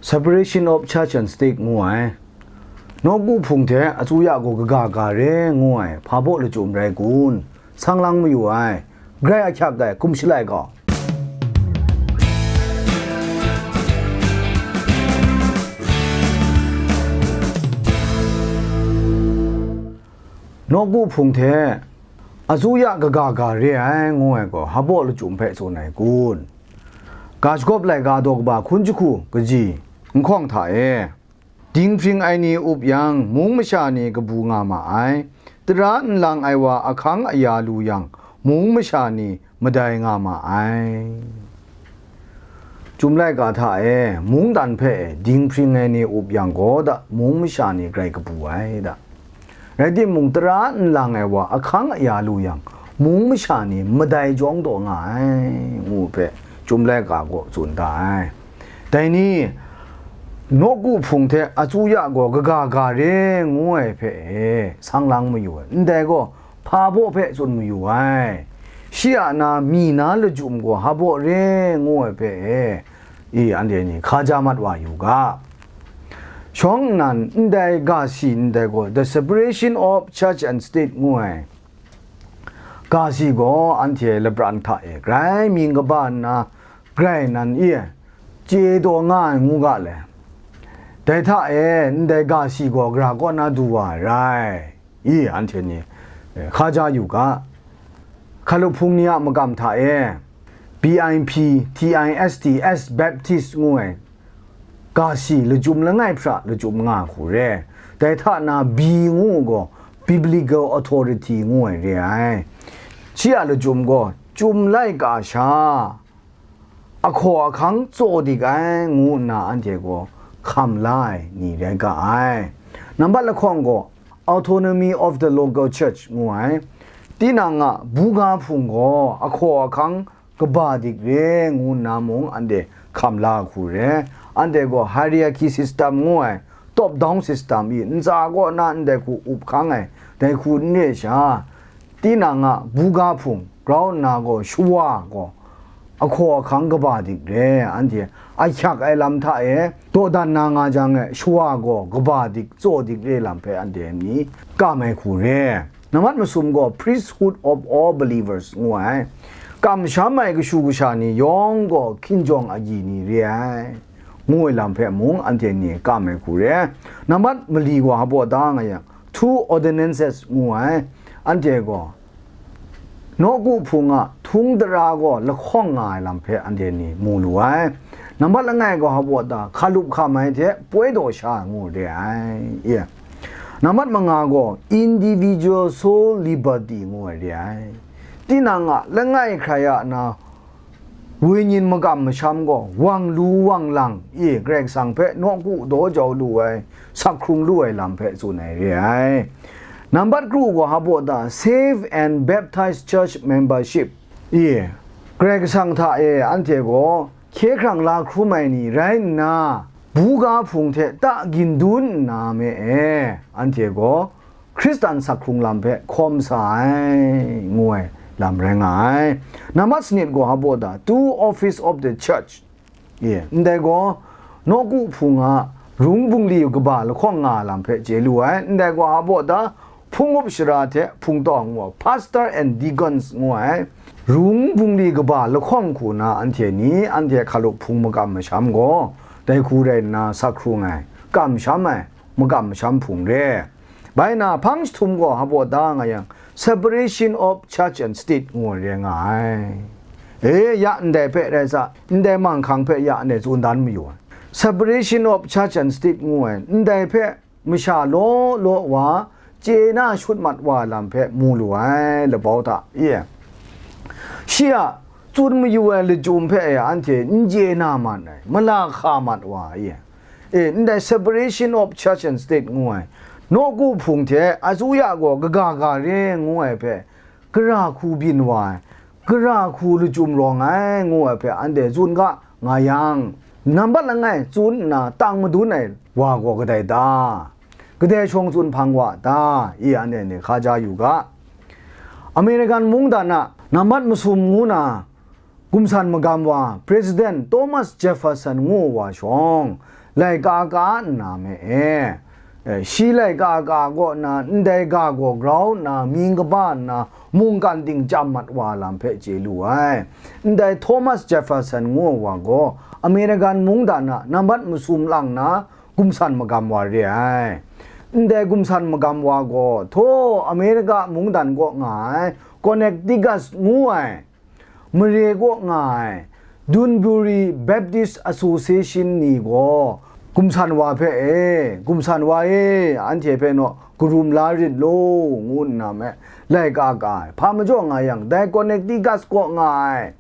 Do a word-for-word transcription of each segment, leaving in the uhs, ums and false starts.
Separation of Church and State ngu ai, nawku hpung hte asuya gaw kaga ga re ngu ai hpa baw lachyum rai kun? Sang lang mayu ai, grai ahkyak ai, hkum shalai gaw. Nawku hpung hte asuya kaga ga re ai ngu ai gaw hpa baw lachyum hpe tsun ai kun? Ga shagawp laika daw kaba hkun jahku kaji nhkawng hta e, dinghpring ai ni up yang, mung masha ni kabu nga ma ai, tara nlang ai wa ahkang aya lu yang, mung masha ni madai nga ma ai. Chyum laika hta e, mungdan hpe dinghpring ai ni up yang gaw da, mung masha ni grai kabu ai da. Rai timung, tara nlang ai wa ahkang aya lu yang, mung masha ni madai jawng taw nga ai, ngu hpe Chyum laika gaw tsun da ai. Dai ni, nawku hpung hte asuya gaw kaga ga re ngu ai hpe e, sang lang mayu ai. Ndai gaw hpa baw hpe tsun mayu ai. Shi a na mi na lachyum gaw hpa baw re ngu ai hpe e, i, anhte ni hkaja mat wa yu ga. Shawng nnan ndai ga si ndai gaw, The Separation of Church and State ngu ai ga si gaw, anhte lapran hta e grai mying kaba nna, grai nan i, chye taw nga ai ngu ga le. Dai hta e, ndai ga si gaw gara kaw na du wa ai rai, i, anhte ni, eh, hkaja yu ga. Hkalup hpung ni a makam hta e, B I P, T I S T, S Baptist ngu ai ga si lachyum langai hpra lachyum nga hku re. Dai hta na, B ngu gaw, Biblical Authority ngu ai re ai. Shi a lachyum gaw, Chyum laika sha ahkaw ahkang tsaw dik ai, ngu nna anhte gaw hkam la ai ni rai ga ai. Nambat lahkawng gaw, Autonomy of the Local Church ngu ai. Tinang a buga hpung gaw ahkaw ahkang kaba dik re, ngu nna mung anhte hkam la hku re. Anhte gaw hierarchy system ngu ai, top down system i ntsa kaw na ndai hku up hkang ai, dai hku n re sha, tinang a buga hpung grau nna gaw shawa gaw ahkaw ahkang kaba dik re, anhte ahkyak ai lam hta e dawdan na nga jang e, shawa gaw kaba dik tsaw dik re lam hpe anhte ni kam ai hku re. Nambat masum gaw Priesthood of All Believers ngu ai, kamsham ai kashu kasha ni yawng gaw hkinjawng agyi ni re ai, ngu ai lam hpe mung anhte ni kam ai hku re. Nambat mali gaw hpa baw da nga yang, Two Ordinances ngu ai, anhte gaw nawku hpung a htung tara gaw lahkawng nga ai lam hpe anhte ni mu lu ai. Nambat langai gaw hpa baw da, hkalup hkam ai hte poi daw sha ngu re ai. Nambat manga gaw individual soul liberty ngu ai re ai. Tinang a langai hkrai a na wenyin makam masham gaw wang lu wang lang i Karai Kasang hpe nawku daw jau lu ai, sak hkrung lu ai lam hpe tsun ai re ai. Nambat kru gaw hpa baw da, Saved and Baptized Church Membership i Karai Kasang hta e anhte gaw hkye hkrang la hkrum ai ni rai nna, buga hpung hte ta gindun nna me e, anhte gaw Hkristan sak hkrung lam hpe hkawm sa ai, ngu ai lam rai nga ai. Nambat sanit gaw hpa baw da, Two Office of the Church. Ye, ndai gaw nawku hpung a rung bungli kaba lahkawng nga lam hpe chye lu ai. Ndai gaw hpa baw da, hpung up shara hte hpung taw ngu ai, Pastor and Deacons ngu ai, rung bungli kaba lahkawng hku na anhte ni, anhte hkalup hpung makam masham gaw, dai hku rai nna sak hkrung ai, kamsham ai, makam masham hpung re. Bai na, hpang jahtum gaw hpa baw da nga yang, Separation of Church and State ngu ai re nga ai. E, ya ndai hpe rai sa, ndai manghkang hpe ya ndai tsun dan mayu ai. Separation of Church and State ngu ai, ndai hpe masha law law wa chye na shut mat wa ai lam hpe mu lu ai, labau hta, ye. Shi a tsun mayu ai lachyum hpe e anhte n chye na man ai, mala hka mat wa, ye. E, ndai Separation of Church and State ngu ai, nawku hpung hte asuya gaw kaga ga re ngu ai hpe, gara hku byin wa ai, gara hku lachyum rawng ai ngu ai hpe anhte tsun ga nga yang, nambat langai tsun nna tang madun ai wa gaw kadai ta? Kadai shawng tsun hpang wa ta? I anhte ni hkaja yu ga. American mungdan a nambat masum ngu na gumsan magam wa President Thomas Jefferson ngu wa shawng, laika ka nna me e. E, shi laika ka kaw nna, ndai ga gaw grau nna, mying kaba nna, mungkan ting chyam mat wa lam hpe chye lu ai. Ndai Thomas Jefferson ngu ai wa gaw, American mungdan a nambat masum lang na gumsan magam wa re ai. Ndai gumsan magam wa gaw, htaw America mungdan kaw nga ai, Connecticut ngu ai, mare kaw nga ai Dunbury Baptist Association ni gaw, gumsan wa hpe e, gumsan wa e, anhte hpe naw karum la rit law, ngu nna me, laika ka ai. Hpa majaw nga yang, dai Connecticut kaw nga ai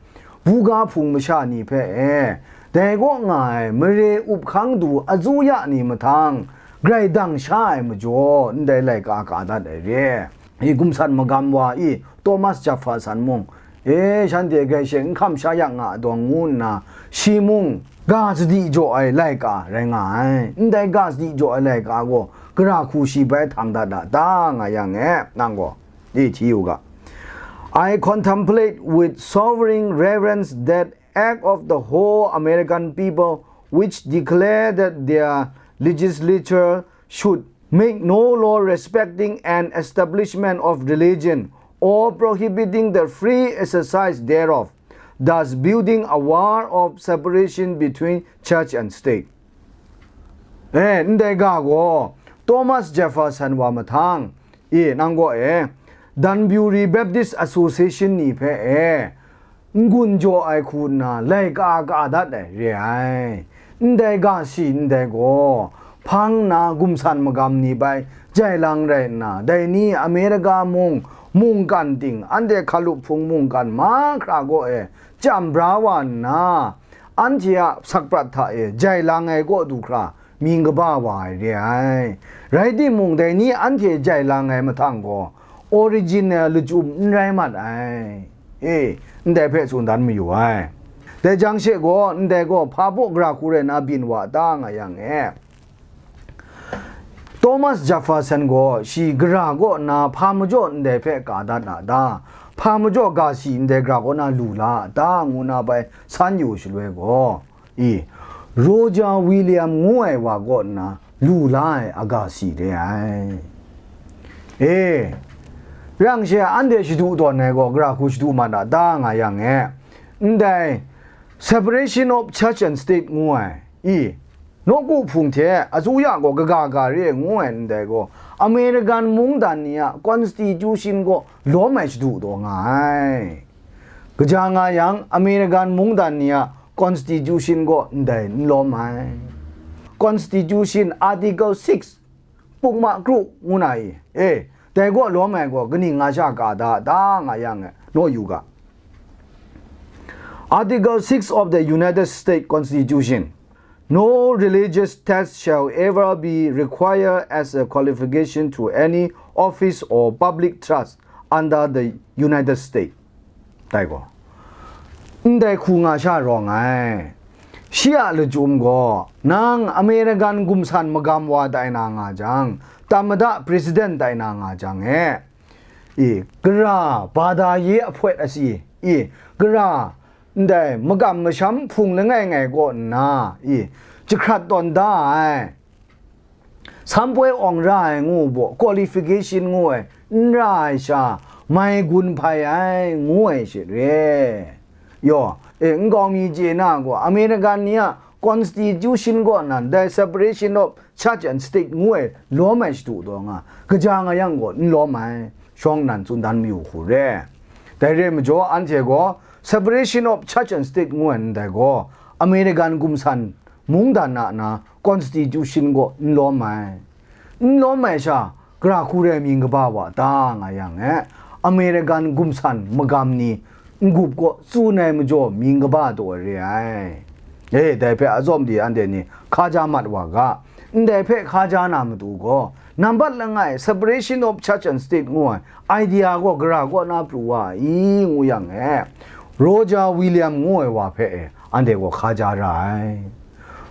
buga hpung masha ni hpe e, dai kaw nga ai mare up hkang du azuya ni mahtang, grai dang sha ai majaw, ndai laika ka dat ai re. I gumsan magam wa i, Thomas Jefferson mung, e, shanhte grai she n hkam sha yak nga dawng ngu nna, shi mung ga sadi jaw ai laika rai nga ai. Ndai ga sadi jaw ai laika gaw, gara hku shi bai htang dat a ta nga yang e, nang gaw, e, hti u ga. I contemplate with sovereign reverence that act of the whole American people which declare that their legislature should make no law respecting an establishment of religion or prohibiting the free exercise thereof, thus building a wall of separation between church and state. E, ndai ga gaw Thomas Jefferson wa mahtang, e, nang gaw e, Dunbury Baptist Association ni hpe e, n-gun jaw ai hku nna laika ka dat ai re ai. Ndai ga shi ndai gaw, hpang nna gumsan magam ni bai jai lang rai nna, dai ni America mung mungkan ting, anhte hkalup hpung mungkan mahkra gaw e chyam bra wa nna, anhte a sakprat hta e jai lang ai kaw du hkra mying kaba wa ai re ai. Rai timung, dai ni anhte jai lang ai mahtang gaw, original lachyum n rai mat ai. E, ndai hpe tsun dan mayu ai. Dai jang she gaw, ndai gaw hpa baw gara hku rai na byin wa ta nga yang e, Thomas Jefferson gaw shi gara kaw nna hpa majaw ndai hpe ka dat a ta? Hpa majaw ga si ndai gara kaw na lu la a ta? Ngu na bai san yu shaloi gaw, i, Roger William ngu ai wa kaw nna lu la ai aga si re ai. E, rang she anhte shadu tawn ai gaw gara hku shadu mat a ta nga yang e, ndai separation of church and state ngu ai, i, nawku hpung hte azuya gaw kaga ga re ai ngu ai ndai gaw, American mungdan ni a constitution gaw lawm ai shadu taw nga ai. Kaja nga yang, American mungdan ni a constitution gaw ndai n lawm ai. Constitution Article six, pukma kru ngu na i, e, dai gaw lawm ai gaw kaning nga sha ka da, da nga yang e, naw yu ga. Article six of the United States Constitution. No religious test shall ever be required as a qualification to any office or public trust under the United States. Dai gaw, ndai hku nga sha rawng ai. Shi a lachyum gaw, nang American gumsan magam wa tai na nga jang, tamada president tai na nga jang e, i, gara bada ye ahpawt asi, i, gara ndai makam masham hpung langai ngai kaw nna, i, jahkrat tawn da ai, sampoi awng ra ai ngu baw, qualification ngu ai, n ra ai sha, mai gun hpai ai, ngu ai she re. Yaw, e, nkau mi chye na gaw, American ni a constitution kaw nan, dai separation of church and state ngu ai lawm ai shadu taw nga, kaja nga yang gaw n lawm ai, shawng nnan tsun dan mayu hku re. Dai re ai majaw, anhte gaw separation of church and state ngu ai ndai gaw, American gumsan mungdan a na constitution gaw n lawm ai. N lawm ai sha, gara hku rai mying kaba wa ta nga yang e, American gumsan magam ni n-gup kaw tsun ai majaw mying kaba taw ai re ai. E, dai hpe azawm di anhte ni hkaja mat wa ga. Ndai hpe hkaja na matu gaw, nambat langai separation of church and state ngu ai idea gaw gara kaw na pru wa i, ngu yang e, Roger William ngu ai wa hpe e, anhte gaw hkaja ra ai.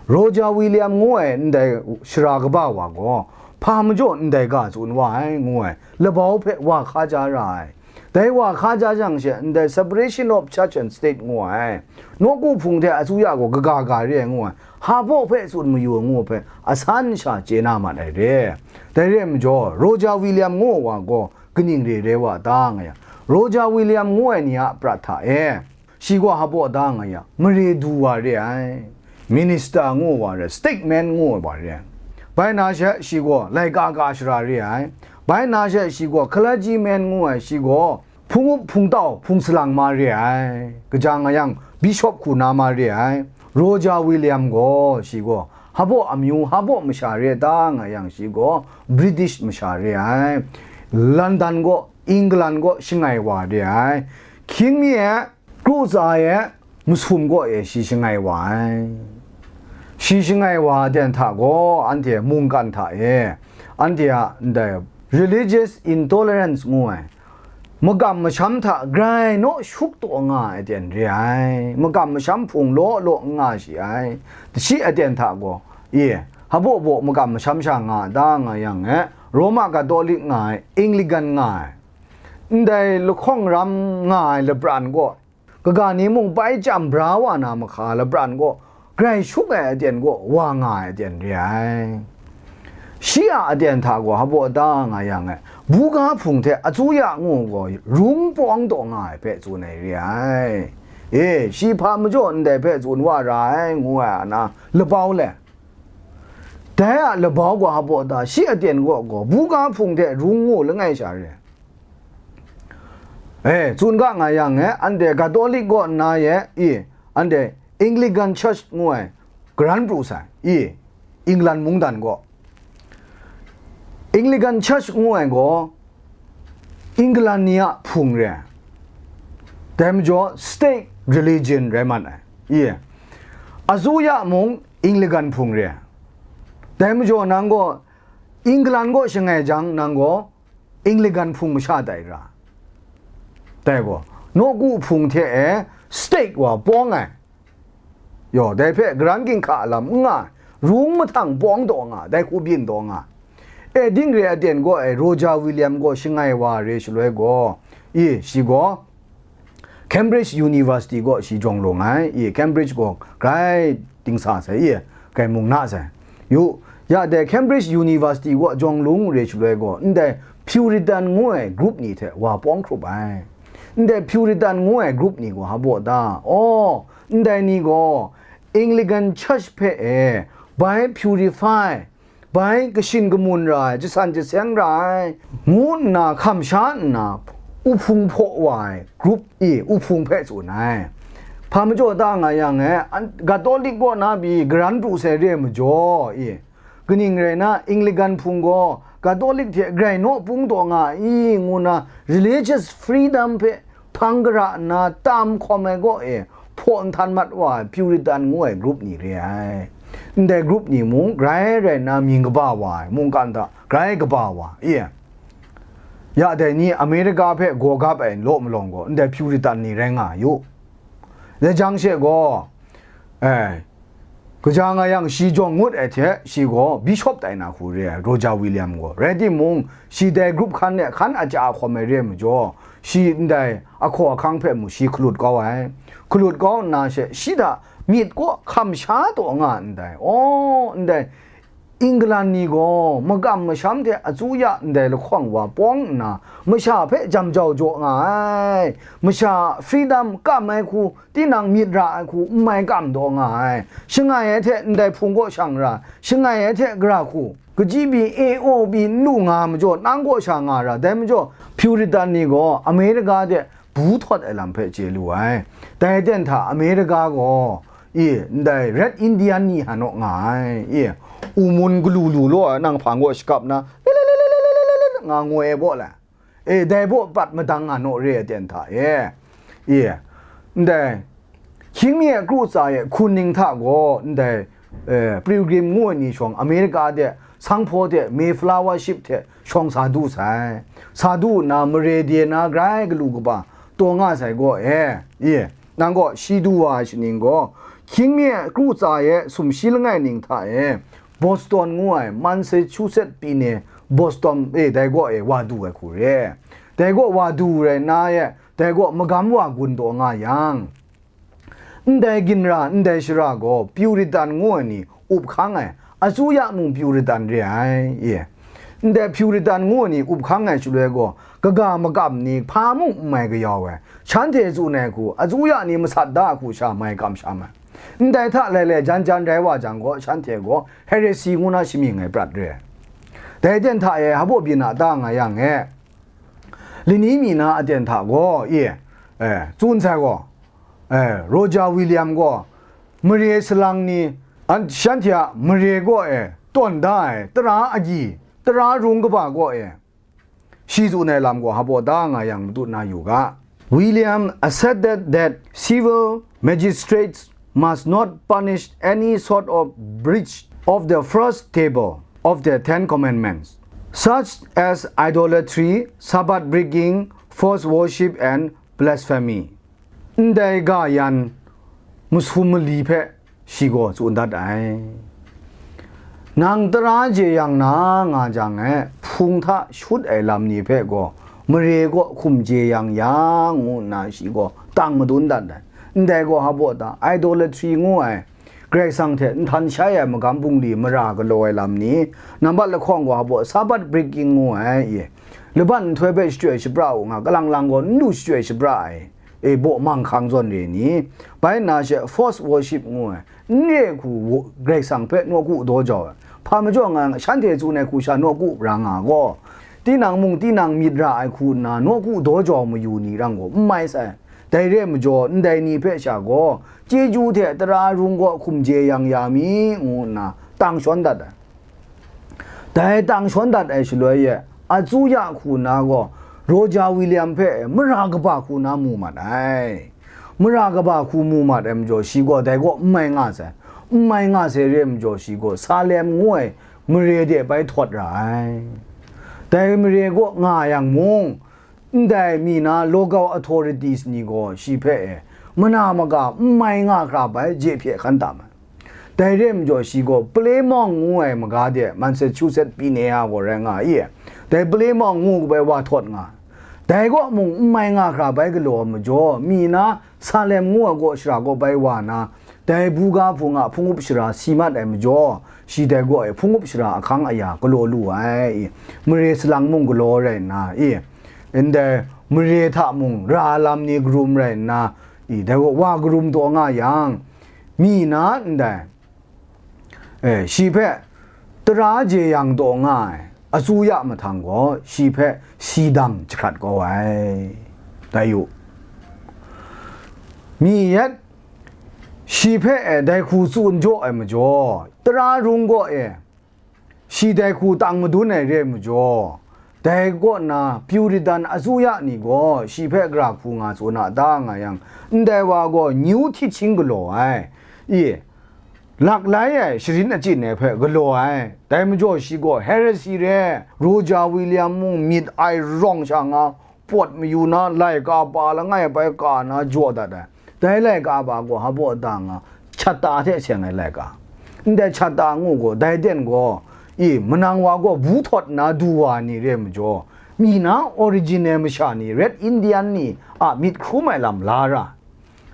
Roger William ngu ai ndai shara kaba wa gaw, hpa majaw ndai ga tsun wa ai, ngu ai, labau hpe wa hkaja ra ai. Dai wa hka ja jang she, ndai separation of church and state ngu ai, nawku hpung hte asuya gaw kaga ga re ai ngu ai, hpa hpe tsun mayu ai ngu ai hpe, asan sha chye na mat ai re. Dai re ai majaw, Roger William ngu ai wa gaw kaning re re wa ta nga yang, Roger William ngu ai ni a prat hta e, shi gaw hpa da nga yang, mare du wa re ai, minister ngu wa re, statesman ngu wa re. Bai na she shi gaw laika ka shara re ai. Bai na she shi gaw clergyman ngu ai, shi gaw hpung up, hpung tau, hpung salang ma re ai. Kaja nga yang, bishop hku na ma re ai. Roger William gaw, shi gaw hpa amyu, hpa masha re ta nga yang, shi gaw British masha re ai. London gaw, England gaw shangai wa re ai. Hkying mi e, kru tsa e, masum gaw e shi shangai wa ai. Shi shangai wa aten hta gaw, anhte mungkan hta e, anhte a ndai religious intolerance ngu ai, makam masham hta grai naw shuk taw nga ai aten re ai, makam masham hpung law law n nga shi ai, shi aten hta gaw, e, hpa baw makam masham sha nga da nga yang e, Roma Katolik nga ai, Anglican nga ai, ndai lahkawng ram nga ai lapran gaw, kaga ni mung bai chyam bra wa na mahka lapran gaw, grai shuk ai aten gaw wa nga ai aten re ai. Shi a aten hta gaw hpa da nga yang e, buga hpung hte asuya ngu gaw rung pawng taw nga ai hpe tsun ai re ai. E, shi hpa majaw ndai hpe tsun wa ra ai, ngu ai a na labau le. Dai a labau gaw hpa da, shi aten gaw gaw buga hpung hte rung ngu langai sha re. E, tsun ga nga yang e, anhte Katolik kaw nna ye, i, anhte Anglican Church ngu ai, karan pru sai, i, England mungdan gaw. Anglican Church ngu ai gaw, England ni a hpung re ai. Dai majaw, state religion rai mat ai, i, asuya mung Anglican hpung re ai. Dai majaw, nang gaw, England kaw shangai jang, nang gaw, Anglican hpung masha tai ra. Dai gaw, nawku hpung hte e state wa pawng ai. Yaw, dai hpe karan ginhka lam n nga, rung mahtang pawng taw nga, dai hku byin taw nga. E, ding re aten gaw e, Roger William gaw shangai wa re shaloi gaw, i, shi gaw, Cambridge University gaw shi jawng lung ai, i, Cambridge gaw grai dingsa sai, i, grai mung na sai. Yu, ya dai Cambridge University gaw jawng lung re shaloi gaw, ndai Puritan ngu ai group ni hte wa pawng hkrup ai. Ndai Puritan ngu ai group ni gaw hpa da, aw, ndai ni gaw Anglican Church hpe e, bai purify, bai kashin kamun ra ai, jasan jaseng ra ai, ngu nna hkam sha nna, uhpung hpaw wa ai group i, uhpung hpe tsun ai. Hpa majaw ta nga yang e, an-, Katolik kaw na pyi garan pru sai re ai majaw i, kaning rai na, Anglican hpung gaw Katolik hte grai naw pung taw nga i, ngu na religious freedom hpe hpang gara nna tam hkawm ai kaw e, hpaw nhtan mat wa ai Puritan ngu ai grup ni re ai. Ndai grup ni mung grai rai nna mying kaba wa ai, mungkan hta grai kaba wa ai. Ya dai ni America hpe gaw gap ai law malawng gaw, ndai Puritan ni rai nga ai u. Dai jang she gaw, eh, Kaja nga yang shi jawng ngut ai hte, shi gaw bishop tai na hku re ai, Roger William gaw. Rai timung, shi dai grup hkan e hkan aja hkawm ai re ai majaw, shi ndai ahkaw ahkang hpe mu shi hkalut kau ai. Hkalut kau nna she, shi hta myit kaw hkam sha taw nga ndai. Aw, ndai England ni gaw makam masham hte asuya ndai lahkawng wa pawng nna, masha hpe jam jau jaw nga ai. Masha freedom kam ai hku, tinang myit ra ai hku n mai kam taw nga ai. Shangai ai hte ndai hpung kaw shang ra, shangai ai hte gara hku, kaji pyi, A O pyi n lu nga majaw, nang kaw sha nga ra, dai majaw, Puritan ni gaw America de bu htawt ai lam hpe chye lu ai. Dai aten hta America gaw, i, ndai Red Indian ni hanoh nga ai, i, u mun galu lu law ai, nang hpang kaw shakap na, nga ngoi ai baw lai. E, dai baw pat madang nga naw re ai ten hta e, e, ndai, hkying mi ai kru tsa e hkun ning hta gaw, ndai, e, Pilgrim ngu ai ni shawng, America de, sanghpaw de, Mayflower ship hte shawng sa du sai. Sa du nna, mare de na grai galu kaba taw nga sai gaw e, e, nang gaw shi du wa ai shaning gaw, hkying mi ai kru tsa e sumshi langai ning hta e, Boston ngu ai, Massachusetts pyi ni Boston e dai gaw e wa du ai hku re. dai gaw wa du rai nna ye, dai gaw magam wa gun taw nga yang, ndai ginra, ndai shara gaw Puritan ngu ai ni up hkang ai, atsaya mung Puritan re ai, e. Ndai Puritan ngu ai ni up hkang ai shaloi gaw, kaga makam ni hpa mung n mai kayau ai, shanhte tsun ai hku, atsaya ni masat da ai hku sha mai kamsham ai. Ndai hta lailai jan jan rai wa jang gaw, shanhte gaw heresy ngu na shamying ai prat re ai. Dai aten hta e, hpaw byin a ta nga yang e, lani mi na aten hta gaw, e, e, tsun sai gaw, e, Roger William gaw, mare salang ni, an, shanhte a mare gaw e, tawn da ai, tara agyi, tara rung kaba gaw e, shi tsun ai lam gaw hpaw da nga yang matut na yu ga. William asserted that civil magistrates must not punish any sort of breach of the first table of the Ten Commandments, such as idolatry, Sabbath breaking, false worship, and blasphemy. Ndai ga yan masum mali hpe shi gaw tsun dat ai. Nang tara jeyang na nga jang e, hpung hta shut ai lam ni hpe gaw, mare kaw hkum jeyang ya, ngu nna shi gaw tang madun dat ai. Ndai gaw hpaw ta, idolatry ngu ai, Karai Kasang hte nhtan shai ai magam bungli mara galaw ai lam ni, nambat lahkawng gaw hpaw, Sabbath breaking ngu ai, e, laban nhtoi hpe shachyoi shapra u nga, kalang lang gaw n lu shachyoi shapra ai, e, baw manghkang zawn re ni, bai nna she false worship ngu ai, n re hku wo-, Karai Kasang hpe nawku daw jau ai, hpa majaw nga, shanhte tsun ai hku sha nawku pra nga gaw, tinang mung tinang myit ra ai hku nna nawku daw jau mayu ni rang gaw n mai sai. Dai re ai majaw, ndai ni hpe sha gaw, chyeju hte tara rung gaw hkum jeyang ya mi, ngu nna tang shawn dat ai. Dai tang shawn dat ai shaloi e, atsaya hku na gaw, Roger William hpe mara kaba hku na mu mat ai. Mara kaba hku mu mat ai majaw, shi gaw dai gaw n mai nga sai. N mai nga sai re ai majaw, shi gaw Salem ngu ai mare de bai htawt ra ai. Dai mare kaw nga yang mung, ndai mi na local authorities ni gaw shi hpe e, mana maka n mai nga hkra bai je hpye hkan tam ai. Dai re ai majaw shi gaw Plymouth ngu ai maga de Massachusetts pyi ne a gaw rai nga i, dai Plymouth ngu bai wa htawt nga. Dai kaw mung n mai nga hkra bai galaw ai majaw, mi na Salem ngu ai kaw shara kaw bai wa na, dai buga hpung a hpung up shara si mat ai majaw, shi dai gaw e hpung up shara ahkang aya galaw lu ai, i, mare salang mung galaw rai nna, i, ndai mare hta mung ra lam ni karum rai nna, i, dai gaw wa karum taw nga yang, mi na ndai, e, shi hpe tara jeyang taw nga ai, atsaya mahtang gaw shi hpe si dam jahkrat kau ai. Dai yu, mi yet shi hpe e dai hku tsun jaw ai majaw, tara rung gaw e, shi dai hku tang madun ai re ai majaw, dai kaw na Puritan atsaya ni gaw shi hpe gara hku nga tsun a ta nga yang, ndai wa gaw new teaching galaw ai, i, laklai ai sharin achyin ai hpe galaw ai. Dai majaw shi gaw heresy re, Roger William mung myit ai rawng sha nga, pawt mayu na, laika pa langai bai ka na jaw dat ai. Dai laika pa gaw hpaw ta nga, Chatta hte seng ai laika. Ndai Chatta ngu gaw, dai ten gaw, i, manang wa gaw bu htawt na du wa ni re ai majaw, mi na origin ai masha ni, Red Indian ni a myit hkrum ai lam la ra.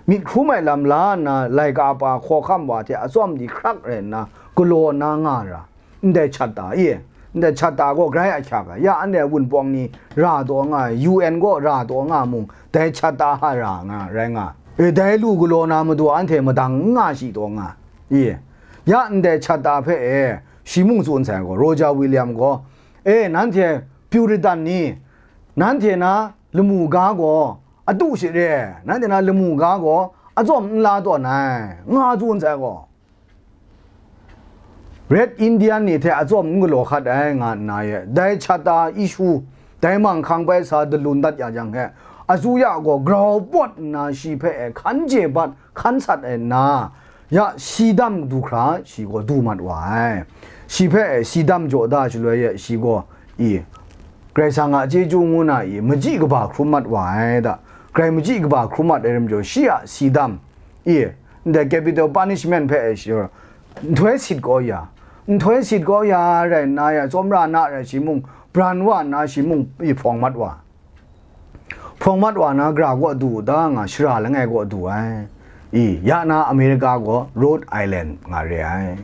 Myit hkrum ai lam la nna, laika pa hkawhkam wa hte atsawm di hkrak rai nna, galaw na nga ra. Ndai Chatta e, ndai Chatta gaw grai ahkyak ai, ya anhte a wunpawng ni ra taw nga ai, U N gaw ra taw nga mung, dai Chatta hta ra nga, rai nga. E, dai lu galaw na matu anhte madang n nga shi taw nga, e, ya ndai Chatta hpe e, shi mung tsun sai gaw, Roger William gaw, e, nanhte Puritan ni, nanhte na lamu ga gaw adu shi re, nanhte na lamu ga gaw atsawm n la tawn ai, nga tsun sai gaw. Red Indian ni hte atsawm n galaw hkat ai nga nna ye, dai Chatta issue, dai manghkang bai sa dalun dat ya jang he, atsaya gaw grau pawt nna shi hpe e hkan je bat, hkan sat ai nna, ya si dam du hkra shi gaw du mat wa ai. Shi hpe e si dam jaw da shaloi ye, shi gaw i, Karai Kasang a chyeju ngu na i, machyi kaba hkrum mat wa ai da. Karai machyi kaba hkrum mat ai ram jaw, shi a si dam i, ndai capital punishment hpe e shi, nhtoi sit kau ya, nhtoi sit kau ya rai nna ya, tsawmra na rai shi mung, bran wa nna shi mung, i hprawng mat wa. Hprawng mat wa na gara kaw du u ta nga, shara langai kaw du ai. I, ya na America gaw Rhode Island nga re ai.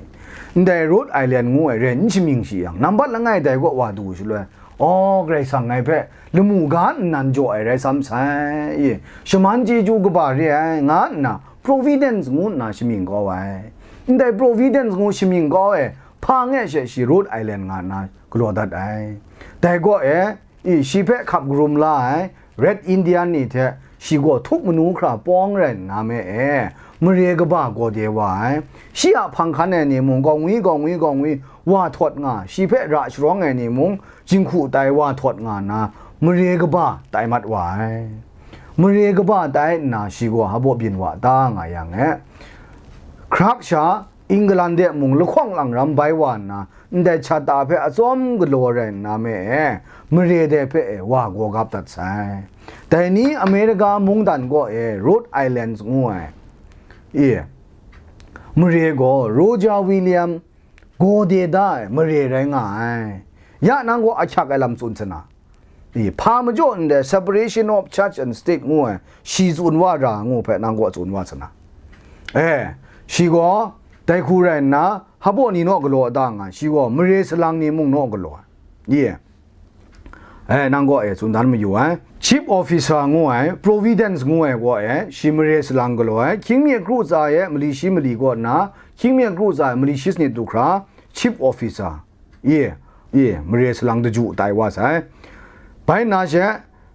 Ndai Rhode Island ngu ai re n shamying shi yang, nambat langai dai kaw wa du shaloi, aw, Karai Kasang ngai hpe lamu ga nnan jaw ai rai sam sai, i, shaman chyeju kaba re ai, nga nna Providence ngu nna shamying kau ai. Ndai Providence ngu shamying kau ai hpa nge she shi Rhode Island nga nna galaw dat ai. Dai kaw e, i, shi hpe hkap karum la ai Red Indian ni hte shi gaw htuk manu hkra pawng rai nna me e, mare kaba gaw de wa ai. Shi a hpang hkan ai ni mung gaw ngwi, gaw ngwi, gaw ngwi wa htawt nga, shi hpe ra sharawng ai ni mung jinghku tai wa htawt nga nna, mare kaba tai mat wa ai. Mare kaba tai nna, shi gaw hpaw byin wa ta nga yang e, hkrak sha England de mung lahkawng lang ram bai wa nna, ndai Charter hpe atsawm galaw rai nna me e, mare dai hpe e wa gaw gap dat sai. Dai ni America mungdan kaw e Rhode Island ngu ai, e, mare gaw Roger William gaw de da ai mare rai nga ai. Ya nang gaw ahkyak ai lam tsun sa na, i, hpa majaw ndai separation of church and state ngu ai, shi tsun wa ra ngu hpe nang gaw tsun wa sa na. E, shi gaw dai hku rai nna, hpaw ni naw galaw da nga, shi gaw mare salang ni mung naw galaw ai. Ye. E, nang gaw e tsun dan mayu ai. Chief Officer ngu ai, Providence ngu ai gaw e, shi mare salang galaw ai. Hkying mi kru tsa e mali shi mali kaw nna, hkying mi kru tsa e mali shi sanit du hkra, Chief Officer. Ye, ye, mare salang daju tai wa sai. Bai nna she,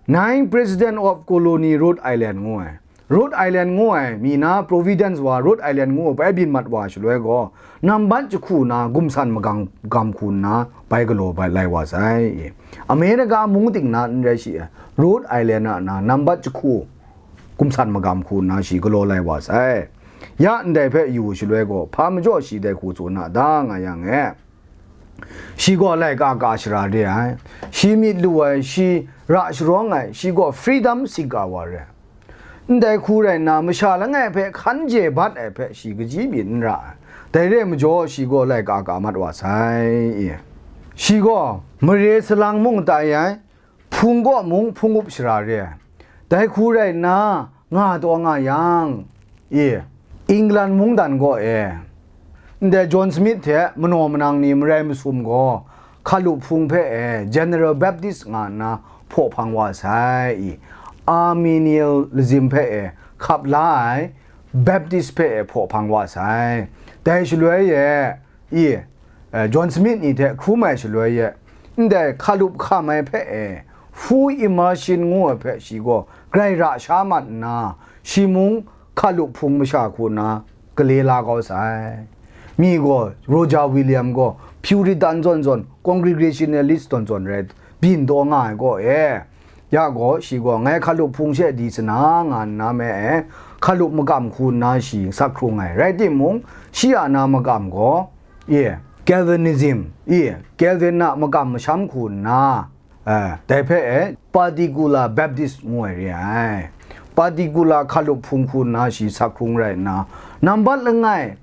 Ninth President of Colony Rhode Island ngu ai. Rhode Island ngu ai, mi na Providence wa Rhode Island ngu ai bai byin mat wa shaloi gaw, nambat jahku na gumsan magam gam hku nna bai galaw bai lai wa sai. America mung ting na n rai shi ai, Rhode Island a na nambat jahku gumsan magam hku nna shi galaw lai wa sai. Ya ndai hpe yu shaloi gaw, hpa majaw shi dai hku tsun a ta nga yang e, shi gaw laika ka shara re ai, shi myit lu ai, shi ra sharawng ai, shi gaw freedom seeker wa re ai. Ndai hku rai nna, masha langai hpe hkan je bat ai hpe shi kaji byin n ra ai. Dai re ai majaw, shi gaw laika ka mat wa sai. Shi gaw mare salang mung tai ai, hpung kaw mung hpung up shara re ai. Dai hku rai nna, nga taw nga yang, e, England mungdan kaw e, ndai John Smith hte manaw manang ni marai masum gaw, Hkalup Hpung hpe e General Baptist nga nna hpaw hpang wa sai, i, Arminianism hpe e hkap la ai Baptist hpe e hpaw hpang wa sai. Dai shaloi e, i, e, John Smith ni hte hkrum ai shaloi e, ndai hkalup hkam ai hpe e, full immersion ngu ai hpe shi gaw grai ra sha mat nna, shi mung Hkalup Hpung masha hku nna gale la kau sai. Mi gaw, Roger William gaw Puritan zawn zawn, Congregationalist zawn zawn rai, byin taw nga ai kaw e, ya gaw, shi gaw, ngai Hkalup Hpung she di sana nga nna me e, Hkalup magam hku nna shi sak hkrung ai. Rai timung, shi a na magam gaw, e, Calvinism, e, Calvin a magam masham hku nna, e, dai hpe e, Particular Baptist ngu ai re ai. Particular Hkalup Hpung hku nna shi sak hkrung rai nna, nambat langai,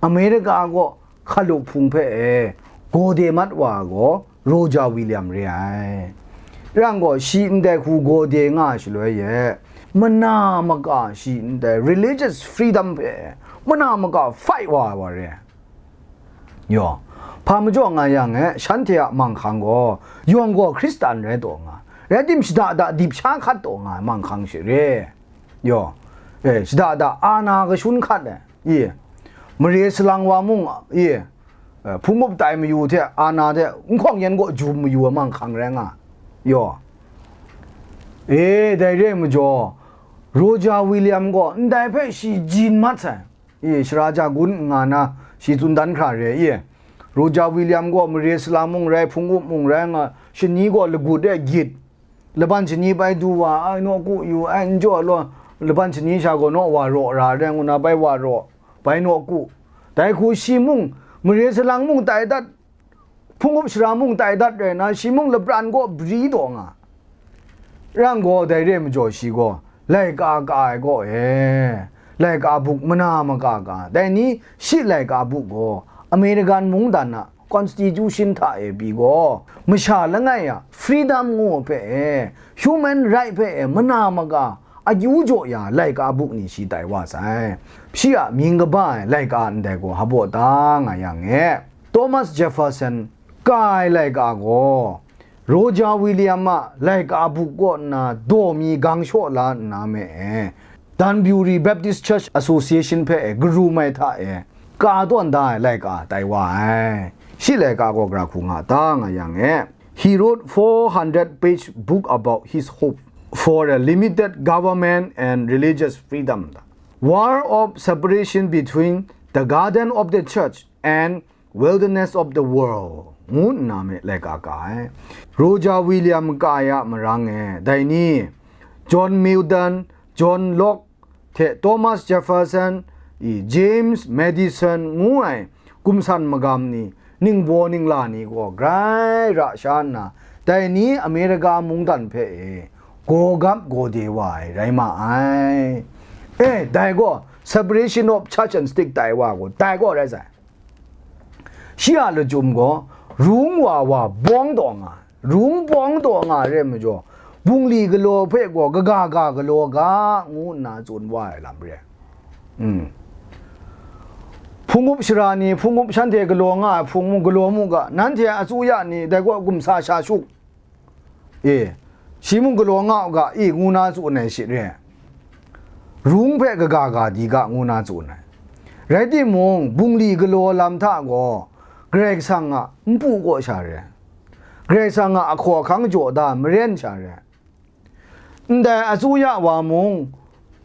America gaw Hkalup Hpung hpe e gaw de mat wa gaw Roger William re ai. Rang gaw, shi ndai hku gaw de nga ai shaloi e, mana maka shi ndai religious freedom hpe mana maka fight wa ai wa re ai. Yaw, hpa majaw nga yang e, shanhte a manghkang gaw, yawng gaw Hkristan rai taw nga, rai tim, shada da dip sha hkat taw nga ai manghkang she re. Yaw, e, shada da ana kashun hkat ai, i, mare salang wa mung, i, e, hpung up tai mayu hte, ana hte nhkawng yan kaw jum mayu ai manghkang rai nga. Yaw, e, dai re ai majaw, Roger William gaw ndai hpe shi jin mat sai. I, shara ja gun nga na, shi tsun dan hkra re, i, Roger William gaw mare salang mung rai, hpung up mung rai nga, shani gaw lagut e gyit, laban shani bai du wa ai, nawku yu ai, n jaw law, laban shani sha gaw naw wa raw ra ai, ngu na bai wa raw, bai nawku. Dai hku shi mung, mare salang mung tai dat, hpung up shara mung tai dat rai na, shi mung lapran kaw bri taw nga. Rang gaw, dai re ai majaw shi gaw, laika ka ai kaw e, laika buk mana maka ka, dai ni shi laika buk gaw, American mungdan a constitution hta e pyi gaw, masha langai a freedom ngu hpe e, human right hpe e mana maga akyu jaw ya laika buk ni shi tai wa sai. Shi a mying kaba ai laika ndai gaw hpa baw ta nga yang e, Thomas Jefferson ka ai laika gaw, Roger William a laika buk kaw nna daw mi gang shaw la nna me e, Danbury Baptist Church Association hpe e karum ai hta e, ka tawn da ai laika tai wa ai. Shi laika gaw gara hku nga ta nga yang e, he wrote four hundred page book about his hope for a limited government and religious freedom. War of separation between the garden of the church and wilderness of the world ngu nna me laika ka ai. Roger William ka ai a marang e, dai ni, John Milton, John Locke, hte Thomas Jefferson, i James Madison ngu ai gumsan magam ni ningbaw ningla ni gaw grai ra sha nna, dai ni America mungdan hpe e gaw gap gaw de wa ai rai ma ai. E, dai gaw separation of church and state tai wa gaw, dai gaw rai sai. Shi a lachyum gaw, rung wa wa bawng taw nga, rung bawng taw nga re majaw, bungli galaw hpe gaw kaga ga galaw ga, ngu nna tsun wa ai lam re. Mm. Hpung up shara ni, hpung up shanhte galaw nga ai hpung mung galaw mu ga, nanhte a tsuya ni dai gaw gumsa sha shuk. E, shi mung galaw nga u ga, i, ngu na tsun ai shit re. Rung hpe kaga ga di ga, ngu na tsun ai. Rai timung, bungli galaw lam hta gaw, Karai Kasang a npu kaw sha re. Karai Kasang a ahkaw ahkang jaw da maren sha re. Ndai a tsuya wa mung,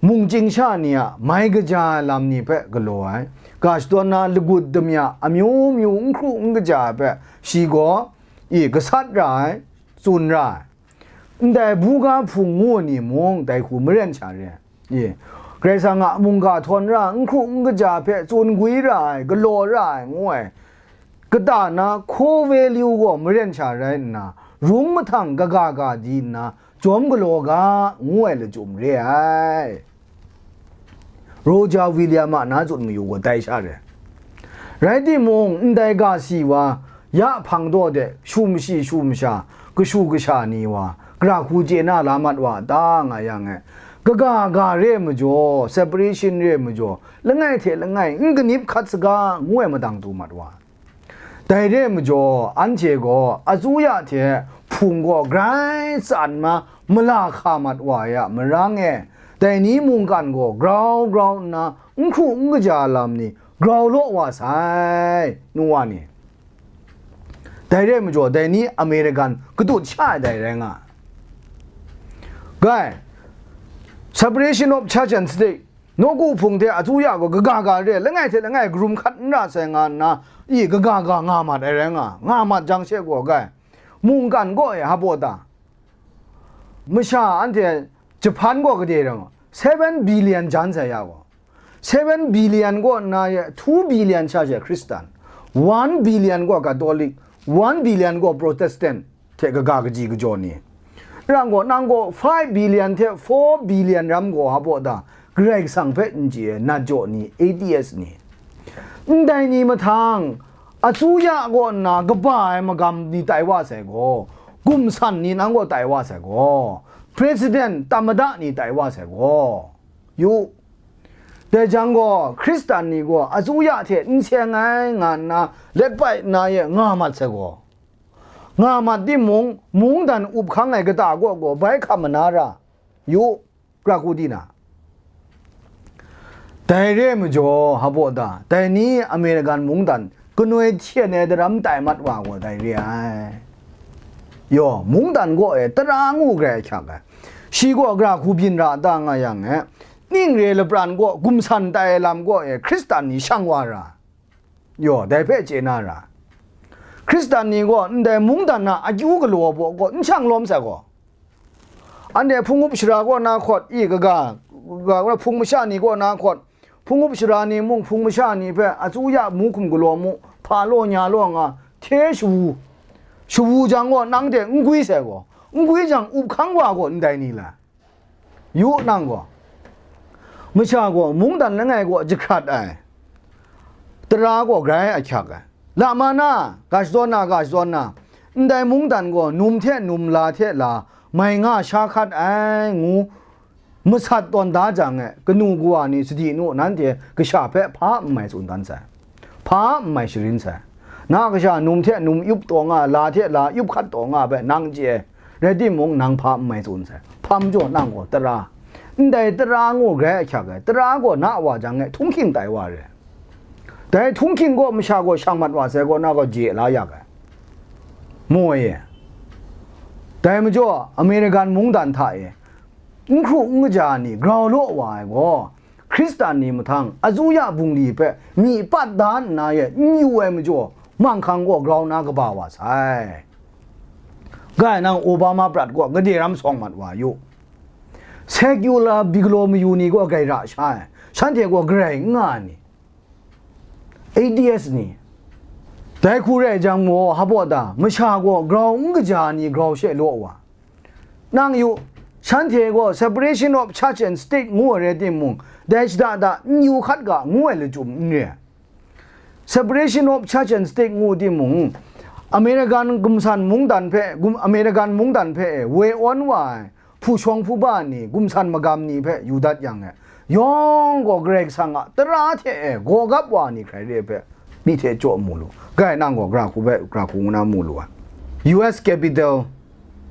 mungchying sha ni a mai kaja ai lam ni hpe galaw ai, ga shadawn na lagut damya amyu myu n hkru n kaja ai hpe shi gaw, i, gasat ra ai, tsun ra ai. Ndai buga hpung ngu ni mung dai hku maren sha re. I, Karai Kasang a mungga htawn ra n hkru n kaja hpe tsun gwi ra ai, galaw ra ai, ngu ai, kata na core value gaw maren sha rai nna, rung mahtang kaga ga di nna, jawm galaw ga, ngu ai lachyum re ai. Roger William a na tsun mayu gaw dai sha re. Rai timung, ndai ga si wa, ya hpang daw de, shumshi shumsha, kashu kasha ni wa, gara hku chye na la mat wa ta nga yang e, kaga ga re majaw, separation re majaw, langai hte langai n kanip hkat saga, ngu ai madang du mat wa. Dai re majaw, anhte gaw atsuya hte hpung gaw grai tsan ma, mala hka mat wa ai a marang e, dai ni mungkan gaw grau grau nna n hkru n kaja lam ni grau law wa sai, nu wa ni. Dai re majaw, dai ni American katut sha ai dai rai nga ai. Gai, separation of church and state, nawku hpung hte atsuya gaw kaga ga re, langai hte langai karum hkat n ra sai nga nna, i, kaga ga nga mat ai rai nga, nga mat jang she gaw, gai, mungkan gaw e hpa baw ta? Masha anhte Japan gaw gade rai nga, seven billion jan sai ya gaw, seven billion gaw nna ye, two billion sha she Hkristan, one billion gaw Catholic, one billion gaw Protestant, hte kaga kaji kajaw ni. Rang gaw, nang gaw five billion hte four billion ram gaw hpa baw ta, Karai Kasang hpe n chye ai nat jaw ni, atheist ni. Ndai ni mahtang, atsuya kaw nna kaba ai magam ni tai wa sai gaw, gumsan ni nang gaw tai wa sai gaw, president, tamada ni tai wa sai gaw, yu. Dai jang gaw, Hkristan ni gaw atsuya hte n seng ai nga nna, let bai nna ye nga mat sai gaw, nga mat timung, mungdan up hkang ai kata kaw gaw bai hkam mana ra yu, pra ku di na. Dai re ai majaw, hpa baw ta, dai ni American mungdan kanoi hten ai daram tai mat wa gaw dai re ai. Yaw, mungdan gaw e tara ngu grai ahkyak ai. Shi gaw gara hku byin ra ta nga yang e, ning re lapran gaw gumsan tai ai lam gaw e Hkristan ni shang wa ra. Yaw, dai hpe chye na ra. Hkristan ni gaw ndai mungdan na akyu galaw baw gaw n shang lawm sai gaw, anhte hpung up shara kaw na hkawt, i, kaga, kaga, hpung masha ni kaw na hkawt, hpung up shara ni mung hpung masha ni hpe atsuya mu hkum galaw mu, hpa law nya law nga, hte shawu, shawu jang gaw nang hte n gwi sai gaw, n gwi jang up hkang wa gaw ndai ni lai. Yu nang gaw, masha gaw mungdan langai gaw jahkrat ai, tara gaw grai ahkyak ai. Lama na, ga shadawn na, ga shadawn na, ndai mungdan gaw num hte num, la hte la, mai nga sha hkat ai ngu masat tawn da jang e, kanu kawa ni sadi nu, nanhte kasha hpe hpa n mai tsun dan sai, hpa n mai sharin sai. Na kasha num hte num yup taw nga, la hte la yup hkat taw nga hpe nang chye ai, rai timung, nang hpa n mai tsun sai. Hpa majaw nang gaw tara, ndai tara ngu grai ahkyak ai, tara gaw na wa jang e htunghking tai wa re. Dai htunghking gaw masha gaw shang mat wa sai gaw, na gaw je la yak ai. Mu ai e. Dai majaw, American mungdan hta e n hkru n kaja ni grau law wa ai gaw, Hkristan ni mahtang azuya bungli hpe myi pat da nna ye n yu ai majaw, manghkang gaw grau na kaba wa sai. Ga nang Obama prat gaw gade ram sawng mat wa yu. Secular bigalaw mayu ni gaw grai ra sha ai, shanhte gaw grai n nga ai ni, A D S ni. Dai hku rai jang gaw, hpa da, masha gaw grau n kaja ni grau she law wa. Nang yu, shanhte gaw separation of church and state ngu ai rai timung, dai shada da n yu hkat ga ngu ai lachyum n re ai. Separation of church and state ngu timung, American gumsan mungdan hpe, gum, American mungdan hpe e woi awn wa ai hpu shawng hpu ba ni, gumsan magam ni hpe yu dat yang e, yawng gaw Karai Kasang a tara hte e gaw gap wa ni hkrai re ai hpe, myi hte chyaw mu lu. Ga nang gaw gara hku hpe, gara hku ngu na mu lu ai. U S Capitol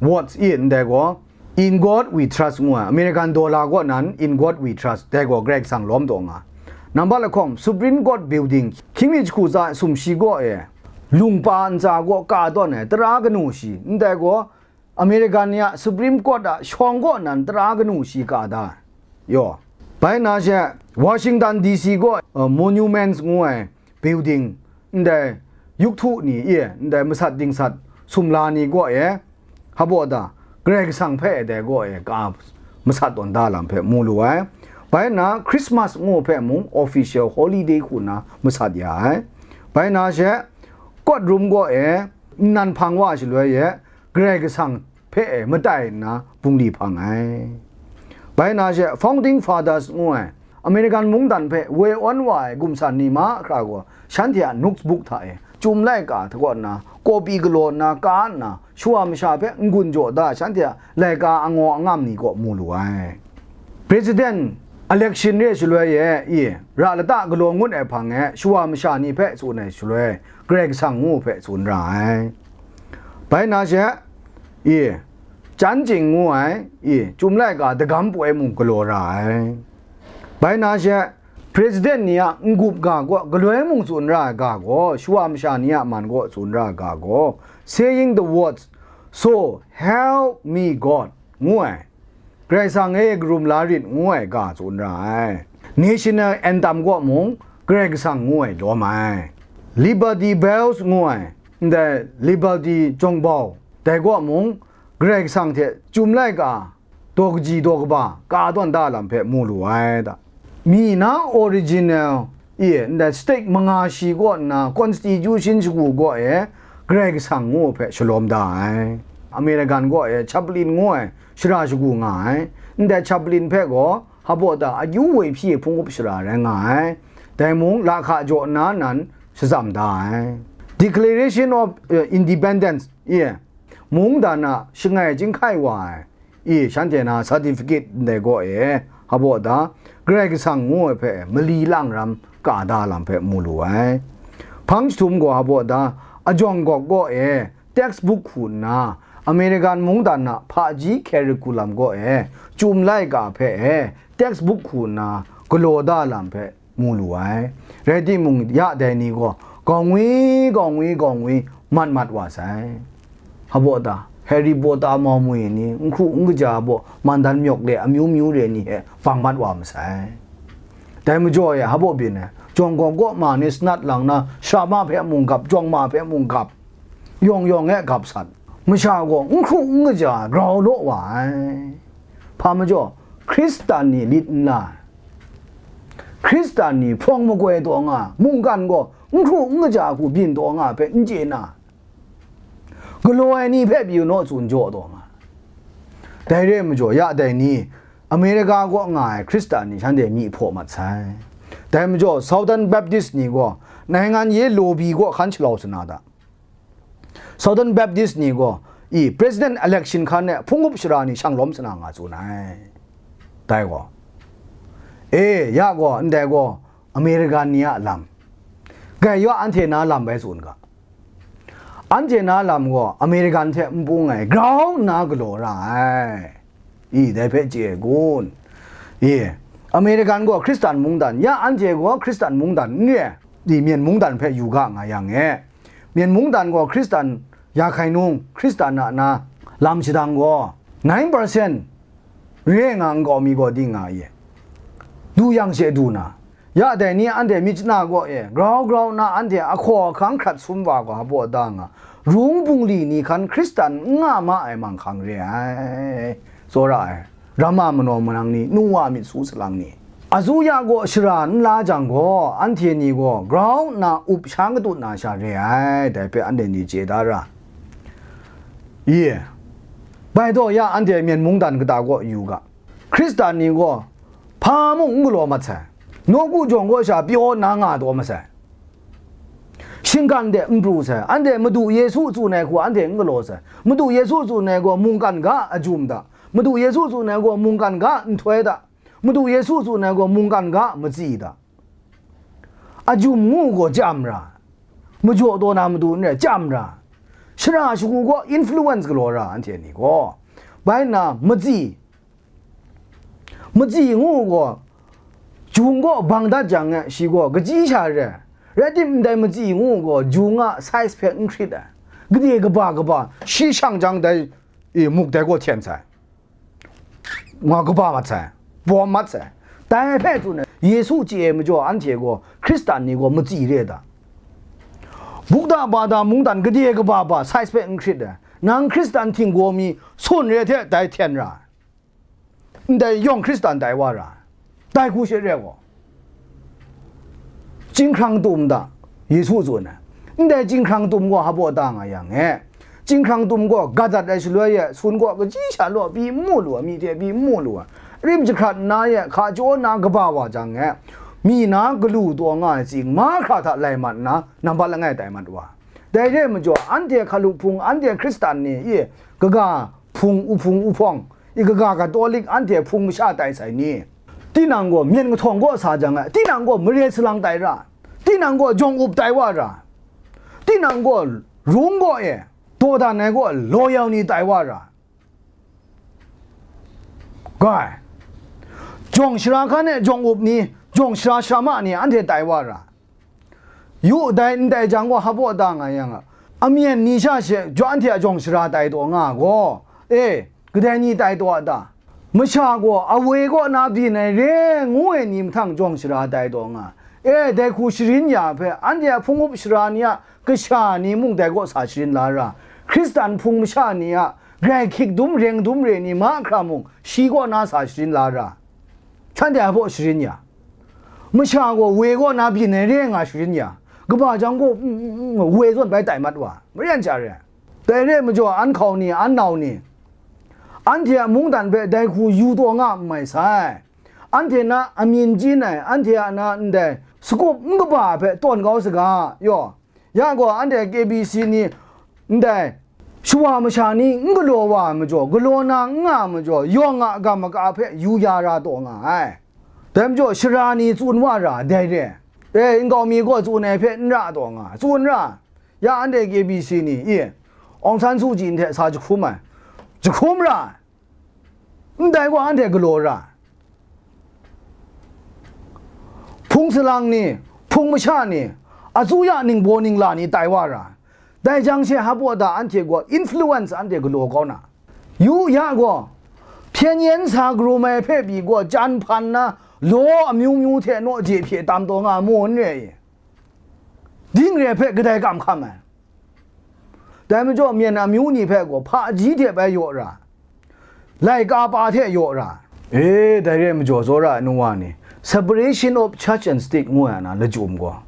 Watch e ndai gaw, "In God We Trust" ngu ai, American dollar kaw nan, "In God We Trust", dai gaw Karai Kasang lawm taw nga. Nambat lahkawng, Supreme Court Building, hkying mi jahku tsa sumshi kaw e, lungpa ntsa kaw ka tawn ai tara kanu shi, ndai gaw American ni a Supreme Court a shawng kaw nan tara kanu shi ka da ai. Yaw. Bai na she, Washington D C kaw, uh, Monuments ngu ai building, ndai yup htu ni e, ndai masat dingsat sumla ni kaw e, hpa da, Karai Kasang hpe dai kaw e ka masat tawn da lam hpe mu lu ai. Bai na Christmas ngu hpe mung official holiday hku na masat ya ai. Bai na she, court room kaw e nnan hpang wa shaloi e, Karai Kasang hpe e matai nna bungli hpang ai. Bai na she, Founding Fathers ngu ai, American mungdan hpe woi awn wa ai gumsan ni mahkra gaw, shanhte a notebook hta e, Chyum laika hta kaw nna, copy galaw nna, ka nna, shawa masha hpe n-gun jaw da, shanhte a laika angaw angam ni kaw mu lu ai. President election re shaloi e, i, ra lata galaw ngut ai hpang e, shawa masha ni hpe tsun ai shaloi, Karai Kasang ngu hpe tsun ra ai. Bai na she, i, Chyan Ching ngu ai, i, Chyum laika dagam poi mung galaw ra ai. Bai na she, President ni a n-gup ga kaw galoi mung tsun ra ai ga gaw, shawa masha ni a man kaw tsun ra ai ga gaw, "Saying the words, 'So help me God,'" ngu ai, "Karai Kasang e, karum la rit," ngu ai ga tsun ra ai. National Anthem kaw mung, "Karai Kasang," ngu ai lawm ai. Liberty Bells ngu ai, ndai Liberty jawng bau, dai kaw mung, Karai Kasang hte Chyum laika daw kaji daw kaba ka tawn da lam hpe mu lu ai da. Mi na original e, ndai state manga shi kaw nna constitution shagu kaw e Karai Kasang ngu hpe shalawm da ai. American kaw e Chaplin ngu ai shara shagu nga ai. Ndai Chaplin hpe gaw hpa da akyu woi hpyi hpung up shara rai nga ai. Dai mung lahka jaw nna nan shazam da ai. Declaration of, eh, Independence e, mungdan a shangai chyinghkai wa ai, i, shanhte na certificate ndai gaw e, hpa da, Karai Kasang ngu ai hpe mali lang ram ka da lam hpe mu lu ai. Hpang jahtum gaw hpa da, ajawng gawk gaw e, textbook hku nna, American mungdan a hpaji curriculum gaw e, Chyum laika hpe e, textbook hku nna, galaw da lam hpe mu lu ai. Rai timung, ya dai ni gaw, gaw ngwi, gaw ngwi, gaw ngwi, mat mat wa sai. Hpa da, Harry Potter mau mwi ni, n hkru n kaja baw, mandan myawk le amyu myu re ni hpe bang mat wa masai. Dai majaw e, hpa byin ai, jawng gaw kaw ma ni sanat lang na, sara ma hpe mung gap, jawng ma hpe mung gap, yawng yawng e gap sat. Masha gaw n hkru n kaja grau law wa ai. Hpa majaw, Hkristan ni lit nla ai, Hkristan ni hprawng makoi taw nga, mungkan gaw n hkru n kaja hku byin taw nga hpe n chye na, galaw ai ni hpe pyi naw tsun jaw taw nga. Dai re ai majaw, ya dai ni, America kaw nga ai Hkristan ni shanhte myi hpaw mat sai. Dai majaw, Southern Baptist ni gaw, နိုင်ငံရေး lobby ကို hkan shalau sa na da. Southern Baptist ni gaw, i, President election hkan e hpung up shara ni shang lawm sa na nga tsun ai. Dai gaw, e, ya gaw, ndai gaw, American ni a lam, gai yaw anhte na lam bai tsun ga. Anhte na lam gaw American hte npu ngai grau nna galaw ra ai. I, dai hpe chye ai kun? I, American gaw Hkristan mungdan, ya anhte gaw Hkristan mungdan n re ai, i, Myen mungdan hpe yu ga nga yang e. Myen mungdan gaw Hkristan ya hkai nung, Hkristan a na lam shadang gaw nine percent re nga nkau mi gaw ding nga ye. Du yang she du na, ya dai ni anhte myit chana gaw e grau grau nna anhte ahkaw ahkang hkrat sum wa gaw hpaw da nga, rung bungli ni hkan Hkristan n nga ma ai manghkang re ai. Tsawra ai, rama manaw manang ni, nu wa myit su salang ni, azuya gaw shara n la jang gaw, anhte ni gaw grau nna up sha katut na sha re ai, dai hpe anhte ni chye da ra. Ye, bai daw ya anhte Myen mungdan kata gaw yu ga. Hkristan ni gaw hpa mung n galaw mat sai, nawku jawng kaw sha pyaw nna nga taw masai. Shinggan de n pru sai, anhte Madu Yesu tsun ai hku anhte n galaw sai. Madu Yesu tsun ai gaw mungkan ga a jum da, Madu Yesu tsun ai gaw mungkan ga nhtoi da, Madu Yesu tsun ai gaw mungkan ga matsi da. A jum ngu gaw chyam ra, majaw taw na matu n rai, chyam ra, shara shagu gaw influence galaw ra, anhte ni gaw. Bai nna matsi, matsi ngu gaw, jung gaw bang dat jang e, shi gaw kachyi sha re ai. Rai tim, ndai matsi ngu gaw, jung a size hpe n hkrit ai. Gade kaba kaba, shi shang jang dai, e, muk dai gaw hten sai. Nga kaba mat sai, bawm mat sai. Dai hpe tsun ai, Yesu chye ai majaw anhte gaw Hkristan ni gaw matsi re da. Bukda bada mungdan gade kaba ba size hpe n hkrit ai. Nang Hkristan htinggaw mi sun re hte dai hten ra ai. Ndai yawng Hkristan tai wa ra ai. Dai hku she re gaw, Chyinghkrang tum da, Yesu tsun ai. Ndai chyinghkrang tum gaw hpaw da nga yang e, chyinghkrang tum gaw gat dat ai shaloi e, sun gaw kachyi sha law pyi n mu lu ai, myi hte pyi n mu lu ai, rim jahkrat nna e, hka jaw nna kaba wa jang e, myi na galu taw nga ai tsing mahkra hta lai mat nna, nampat langai tai mat wa. Dai re ai majaw, anhte hkalup hpung, anhte Hkristan ni, i, kaga hpung, uhpung uhpawng, i, kaga Katolik, anhte hpung masha tai sai ni? Tinang gaw myen kahtawng kaw sa jang ai, tinang gaw mare salang tai ra, tinang gaw jawng up tai wa ra, tinang gaw rung gaw e, dawdan ai gaw law yau ni tai wa ra, ga ai. Jawng shara hkan e jawng up ni, jawng shara sharama ni anhte tai wa ra. Yu, dai ndai jang gaw hpaw da nga yang a, amyen ni sha she jaw anhte a jawng shara tai taw nga gaw, e, kadai ni tai taw a ta? Masha gaw awe kaw na byin ai re ngu ai ni mahtang jawng shara tai taw nga. E, dai hku sharin ya hpe, anhte a hpung up shara ni a kasha ni mung dai kaw sa sharin la ra, Hkristan hpung masha ni a grai hkyik dum reng dum re ni mahkra mung shi kaw na sa sharin la ra, shanhte a hpaw sharin ya. Masha gaw woi kaw na byin ai re nga sharin ya, kaba jang gaw, mm, mm, mm, woi zawn bai tai mat wa, maren sha re ai. Dai re ai majaw, an hkau ni, an nau ni, anhte a mungdan hpe dai hku yu taw nga n mai sai. Anhte na amyin chyin ai, anhte a na ndai sakup n kaba hpe tawn kau saga, yaw, ya gaw, anhte K B C ni ndai shawa masha ni n galaw wa ai majaw, galaw na n nga ai majaw, yawng a gam maga hpe yu ya ra taw nga ai. Dai majaw, shara ni tsun wa ra, dai re ai. E, nkau mi gaw tsun ai hpe n ra taw nga ai, tsun ra. Ya anhte K B C ni, i, Aung San Suu Kyi hte sa jahkrum ai, jahkrum ra ai. Ndai gaw anhte galaw ra ai. Hpung salang ni, hpung masha ni, azuya ningbaw ningla ni tai wa ra ai. Dai jang she hpaw da anhte gaw influence anhte galaw kau na. Yu ya gaw, hpyen yen sa karum ai hpe pyi gaw, jan hpan na law amyu myu hte naw je hpye tam taw nga mu n re i? Ding re hpe kadai kam hkam ai? Dai majaw, myen amyu ni hpe gaw hpaji hte bai yaw ra, laika pa hte yaw ra. E, dai re ai majaw, tsawra ai nu wa ni, separation of church and state ngu ai na lachyum gaw,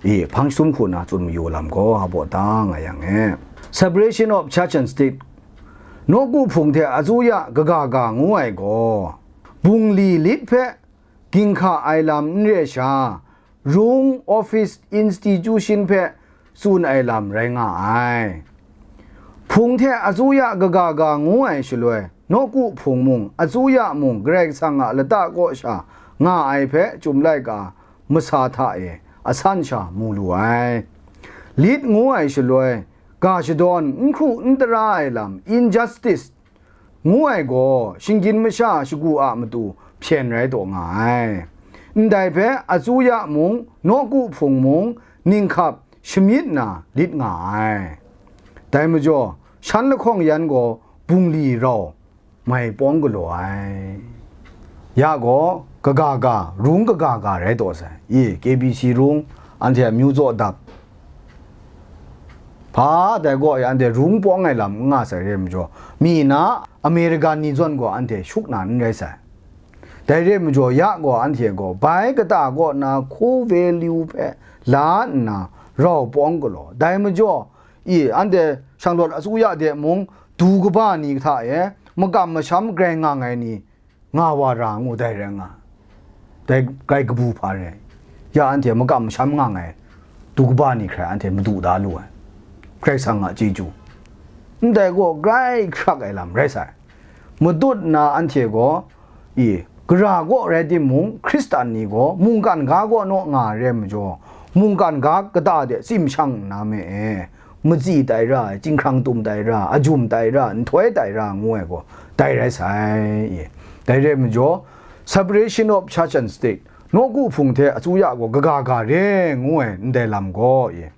e, hpang sum hku na tsun mayu lam gaw, hpaw da nga yang e, separation of church and state, nawku hpung hte azuya kaga ga ngu ai gaw, bungli lit hpe ginhka ai lam n re sha, rung, office, institution hpe tsun ai lam rai nga ai. Hpung hte asuya kaga ga ngu ai shaloi, nawku hpung mung, asuya mung, Karai Kasang a lata kaw sha nga ai hpe Chyum laika masa hta e asan sha mu lu ai. Lit ngu ai shaloi, ga shadawn, n hkru n tara ai lam, injustice, ngu ai gaw, shinggyim masha shagu a matu hpyen rai taw nga ai. Ndai hpe asuya mung, nawku hpung mung, ninghkap shamyit na lit nga ai. Dai majaw, shan lahkawng yan gaw bungli rau mai pawng galaw ai. Ya gaw, kaga ga, rung kaga ga rai taw sai. I, K B C rung, anhte amyu tsaw dap. Hpa dai gaw, ya anhte rung pawng ai lam n nga sai re majaw, mi na American ni zawn gaw anhte shuk na n rai sai. Dai re majaw, ya gaw anhte gaw bai kata kaw na core value hpe la nna rau pawng galaw. Dai majaw, i, anhte shanglawt asuya de mung, du kaba ni hta e makam masham grai nga ai ni, nga wa ra ngu dai rai nga, dai grai kabu hpa rai. Ya anhte makam masham nga ai du kaba ni hkrai anhte madu da lu ai, Karai Kasang a chyeju. Ndai gaw grai hkrak ai lam rai sai. Madut nna anhte gaw, i, gara gaw rai timung, Hkristan ni gaw mungkan ga kaw naw nga ai re majaw, mungkan ga kata de tsim shang nna me e, matsi tai ra ai, chyinghkrang tum tai ra, ajum tai ra, nhtoi tai ra ngu ai gaw, dai rai sai. I, dai rai majaw, separation of church and state, nawku hpung hte asuya gaw kaga ga re ngu ai ndai lam gaw, i,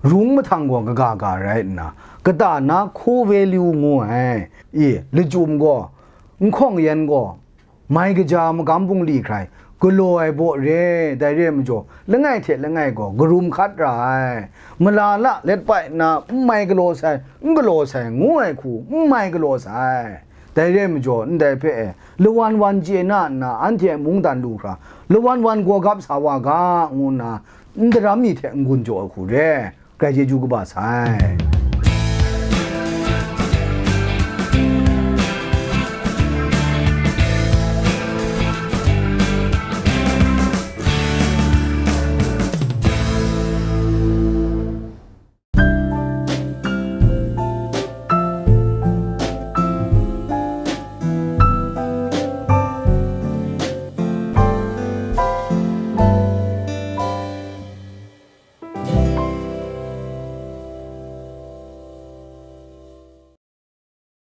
rung mahtang gaw kaga ga rai nna, kata na core value ngu ai, i, lachyum gaw, nhkawng yan gaw, mai kaja magam bungli hkrai galaw ai baw re, dai re ai majaw, langai hte langai gaw karum hkat ra ai. Mala la let pai nna, n mai galaw sai, n galaw sai, ngu ai hku, n mai galaw sai. Dai re ai majaw, ndai hpe e, lawan wan chye na nna, anhte a mungdan lu hkra, lawan wan gaw gap sa wa ga, ngu nna, n daram mi hte n-gun jaw ai hku re, grai chyeju kaba sai.